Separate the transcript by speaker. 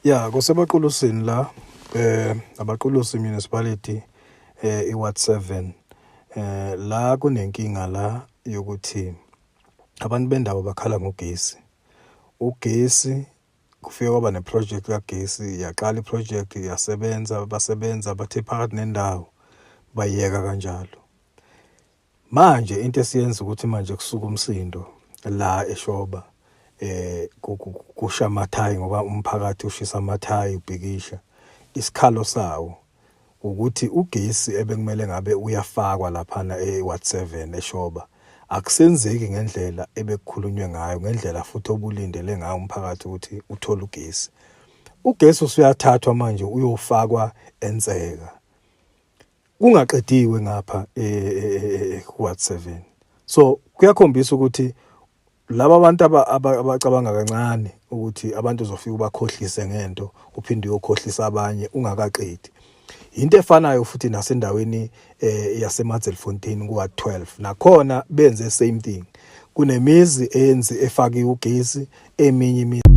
Speaker 1: Ya, kusebaQulusini la, abaQulusi Municipality, iWard 7. La kunenkinga la yokuthi abantu bendawo bakhala ngogesi. Ugesi kufike kwaba neproject kagesi, yaqala iproject, yasebenza, basebenza, bathe phakathi nendawo bayeka kanjalo. Manje into esiyenza ukuthi manje kusuka umsindo la eShoba, kusha amathayi ngoba umphakathi ushisa amathayi ubhikisha. Isikhalo sawo ukuthi ugesi ebekumele ngabe uyafakwa laphana e-Ward 7 eShoba akusenzeki ngendlela ebekukhulunywe ngayo, ngendlela futhi obulindele ngayo umphakathi ukuthi uthole ugesi. Ugesi usuyathathwa manje uyofakwa eNseka kungaqediwe ngapha ku-Ward 7. So kuyakhombisa ukuthi laba bantu abacabanga kancane ukuthi abantu uzofika ubakhohlise ngento, uphinde uyokhohlisa abanye ungakaqedi. Into efanayo futhi nasendaweni yaseMadzelfontein ku-Ward 12, nakhona benze same thing. Kunemizi eyenzi efakiwe ugesi, eminye imizi